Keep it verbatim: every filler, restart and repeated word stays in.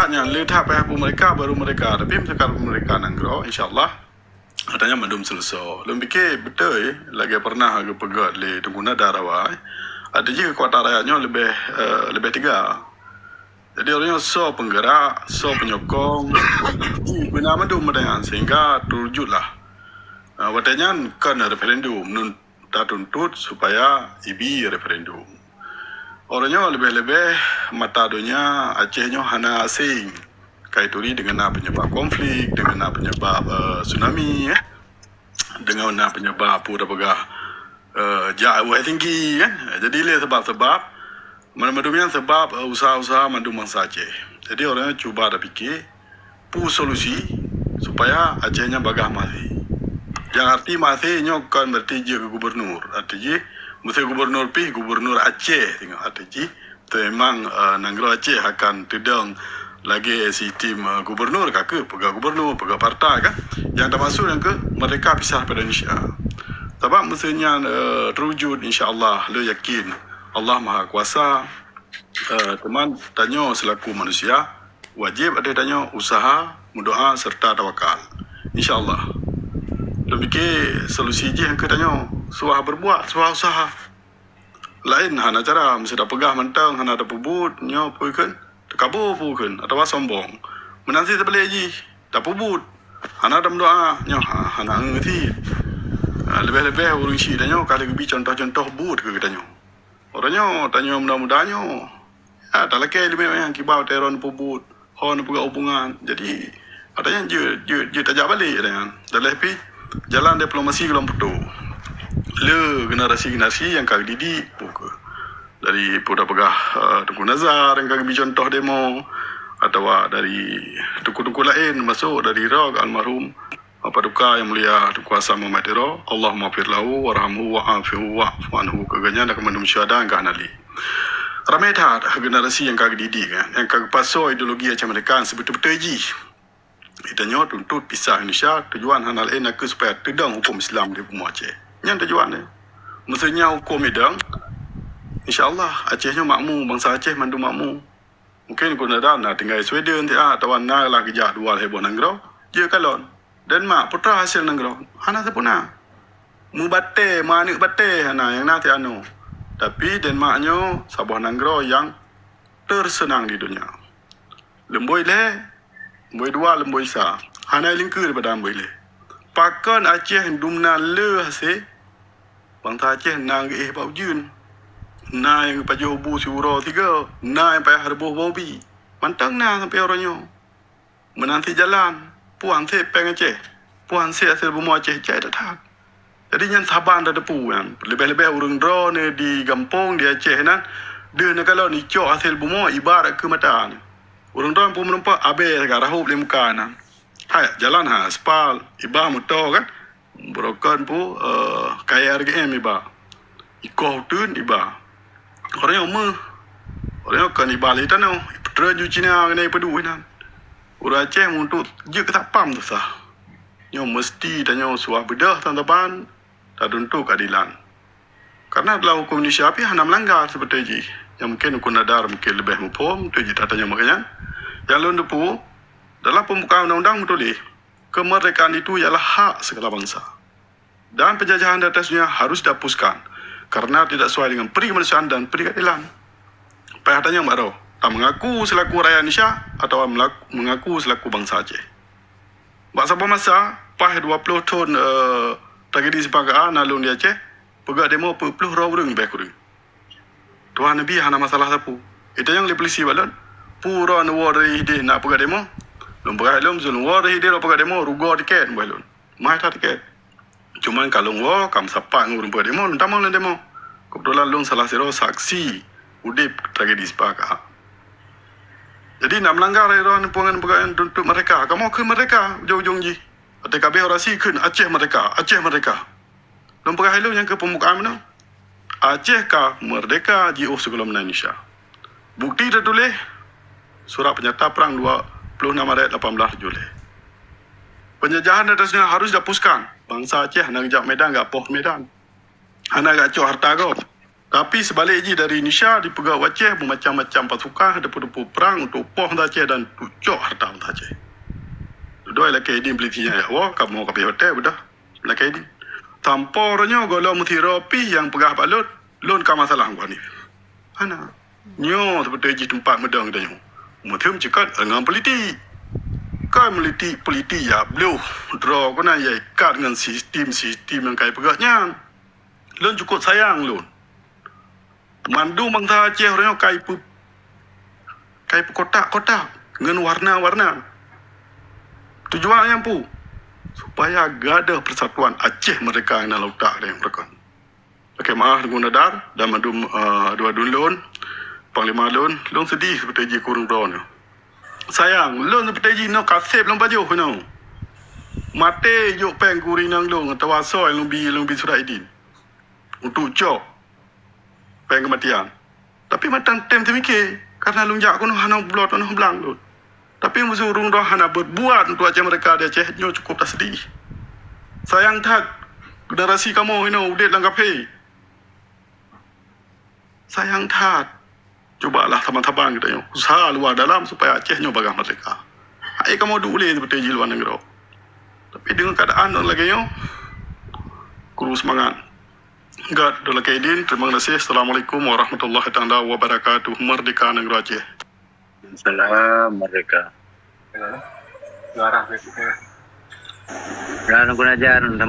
Nyan le that payah peumerdeka, baru merdeka. Tapi merdeka, merdeka nanggroe, insya Allah, ata nyan mandum seuleusoe. Lôn pike beutôi, lagèe pernah geupeugah lé Teungku Nadar awai, ata jih keukuatan rakyat nyoe leubeh, eh, leubeh teuga. Jadi, ureueng nyoe soe peunggerak, soe peunyokong, beuna mandum ata nyan, sehingga terwujudlah. Eh, watèe nyan kon referendum, nun tatuntut supaya ibi referendum. Ureueng nyoe leubeh-leubeh mata donya Aceh nyoe hana asing. Ka ituri deungon na penyebab konflik, deungon na penyebab, eh, tsunami, eh. Deungon na penyebab peue tapeugah, eh, jak awai tinggi, kan. Jadi lé sebab-sebab, mandum-mandum nyan sebab, eh, usaha-usaha mandum bansa Aceh. Jadi ureueng nyoe cuba tapike, peue solusi supaya Aceh nyan bagaih maté. Nyang arti maté nyoe kon berarti jeuet keu gubernur. Arti jih, meusé gubernur pih, gubernur Aceh singoh. Arti jih, memang, eh, nanggroe Aceh akan teudong lagèe sistem, eh, gubernur, ka keuh peugah gubernur, peugah partai, kan. Nyang tamaksud nyang keuh merdeka pisah daripada Indonesia. Sabab meusé nyan, eh, terwujud, insya Allah, lôn yakin Allah Maha Kuasa. Eh, teuma tanyoe selaku manusia, wajéb ateueh tanyoe usaha, meudoa, serta tawakal. Insya Allah. Lôn pike solusi jih keu tanyoe, suah berbuat, suah usaha. Laén hana cara, meusé tapeugah mantong, hana tapeubuet, nyoe peue kheun, takabô peue kheun, atawa sombong. Meunan cit teubalek jih, tapeubuet, hana tameudoa, nyoe ha-, hana ngerti. Ha, leubeh-leubeh ureueng syik tanyoe ka lheueh geubi contoh-contoh buet keu geutanyoe. Ureueng nyoe, tanyoe muda-muda nyoe, ya, talakèe ileumèe nyang kiban watèe droeneuh peubuet, ho neupeugah hubungan. Jadi, ata nyan jeuet, jeuet, jeuet tajak balek ata nyan. Dan lheueh pih, jalan diplomasi gohlom putôh. Le generasi-generasi nyang ka geudidik, peue keuh. Dari peue tapeugah, eh, Teungku Nazar nyang ka geubi contoh demo, atawa dari teungku-teungku laén, teumasok dari Rok almarhum Paduka Yang Mulia Teungku Hasan Muhammad Tiro, Allahummaghfir lahu warhamhu wa'afihu wa'fu anhu, keu geuhnyan dan keu mandum syuhada nyang ka hana lé. Ramé that generasi nyang ka geudidik, kan, nyang ka geupasoe ideologi Aceh Merdeka nyang sibeutôi-beutôi jih. Geutanyoe tuntut pisah Indonesia, tujuan hana laén nakeuh supaya teudong huköm Islam di bumoe Aceh. Nyan tujuan dia. Meusé nyan huköm idong, insya Allah Aceh nyoe makmu, bansa Aceh mandum makmu. Mungkin guna dan na tinggai Sweden siat, atawa na lah geujak dua lhèe boh nanggroe, jeuet kalon. Denmark, putra hasil nanggroe, hana sapeue na. Meubatèe, meuaneuk batèe hana, nyang na siat anoe. Tapi Denmark nyoe saboh nanggroe nyang terseunang di donya. Leumbôi lhèe, leumbôi dua, leumbôi sa. Hana ilingkeue daripada leumbôi lhèe. Pakon Aceh dumna le hase? Bansa Aceh na geuéh bak ujeuen. Na nyang geupajoh bu siuroe sigoe, na nyang payah reuboh boh bi. Mantong na sampoe uroe nyoe. Meunan cit jalan, puan cit péng Aceh, puan cit hasil bumoe Aceh, jai that-that. Jadi nyan saban tateupeue nyan. Leubeh-leubeh ureueng droeneuh di gampông di Aceh nyan, deuh neukalon icok hasil bumoe ibarat keu mata nyan. Ureueng droeneuh peumeurumpok abée ka rahop lé muka nyan. Hai, jalan hai aspal, iba moto kan. Beurokon pu, eh, K R G M iba. Ikoh uteuen iba. Ureueng nyoe meuh. Ureueng nyoe kon iba lé tanoh, ipeutreun ju Cina keunan ipeudeuh inan. Ureueng Aceh meuntuek jeuet keu satpam susah. Nyoe meuseuti tanyoe suah beudôh tan saban, tatuntut keuadilan. Karena dalam huköm Indonesia pih hana meulanggar sibeutôi jih. Nyang mungken Teungku Nadar mungken leubeh muphom, beutôi jih that tanyoe meukeunyan. Nyang lôn teupeue, dalam peumbukaan undang-undang meutuléh, kemerdekaan itu ialah hak segala bangsa. Dan penjajahan di atas dunia harus dihapuskan karena tidak sesuai dengan peri kemanusiaan dan peri keadilan. Payah tanyong baroe, ta meungaku selaku rakyat Indonesia atawa melak-, meungaku selaku bansa Aceh. Bak saboh masa, paih dua ploh thon, eh, tragedi Simpang Ka A na lôn di Aceh, peugah demo peuet ploh droe ureueng leubeh kureueng. Tuhan Nabi hana masalah sapeue. Itanyong lé polisi bak lôn, "Peue droe neuwoe dari idéh na peugah demo?" Lôn peugah lom, "Lôn woe dari idéh lôn peugah demo, rugoe tiket," peugah lôn. Mahai that tiket. Cuman ka lôn woe, ka meusapat ngon ureueng peugah demo, lôn tamong lam demo. Keubeutulan lôn salah sidroe saksi udeb tragedi Simpang Ka A. Jadi, na meulanggar droe neupeue ngon peugah tuntut merdeka. Kamoe kheun merdeka ujong-ujong jih. Watèe ka abéh orasi kheun Aceh merdeka, Aceh merdeka. Lôn peugah ilôn nyang keu peumbukaan meunoe. Aceh ka merdeka jiôh sigohlom na Indonesia. Bukti teutuléh, surat peunyata prang dua ploh enam Maret lapan belas tujoh lhèe. Penjajahan di atas dunia harus dihapuskan. Bansa Aceh hana geujak Medan, gak poh Medan. Hana gak cok harta gob. Tapi seubalek jih dari Indonesia dipeugah u Aceh beumacam-macam pasukan, depu-depu prang untuk poh bangsa Aceh dan untuk cok harta bangsa Aceh. Dudoe lakée idin polisi nyan ya, woe kamoe ka piôh watée beudah lakée idin. Sampoe uroe nyoe gohlom meusidroe pih nyang peugah bak lôn, lôn ka masalah ngon gobnyan. Hana. Nyoe seubeutôi jih teumpat meudong geutanyoe. Meutheun ceukat ngon politik. Kon politik, politik ya bloh droe keunan ya ikat ngon sistem-sistem nyang kai peugah nyan. Lôn cukôp sayang lôn. Mandum bangsa Aceh uroe nyoe kai peu-, kai peukotak-kotak ngon warna-warna. Tujuan nyang peue? Supaya gadôh persatuan Aceh merdeka nyang na lam utak geutanyoe. Lakée meuah Teungku Nadar dan mandum, eh, dua dun lôn, panglima lôn, lôn seudeh seubeutôi jih keu ureuëng droe nyoe. Sayang, lôn seubeutôi jih nyoe ka seb lôn pajoh nyoe. Maté jok péng keu ureuëng inong lôn atawa asoe lôn bi, lôn bi surat idin untuk cok péng keumatian. Tapi mantong tem teumike, karena lôn jak keunoe hana bloe tanoh blang lôn. Tapi meuseu ureuëng droe hana berbuat untuk Aceh merdeka di Aceh, nyoe cukôp taseudih. Sayang that, generasi kamoe inoe udeb lam kaphé. Sayang that. Cubalah saban-saban geutanyoe usaha luwa dalam supaya Aceh nyoe bagaih merdeka. Hai kamoe duek ulée seubeutôi jih luwa nanggroe. Tapi deungon keuadaan lagée nyoe, kuru seumangat. Gét, dua lakée idin, terima kasih. Assalamualaikum warahmatullahi taala wabarakatuh. Merdeka Nanggroe Aceh. Salam merdeka. Suara saya. Dan guna jan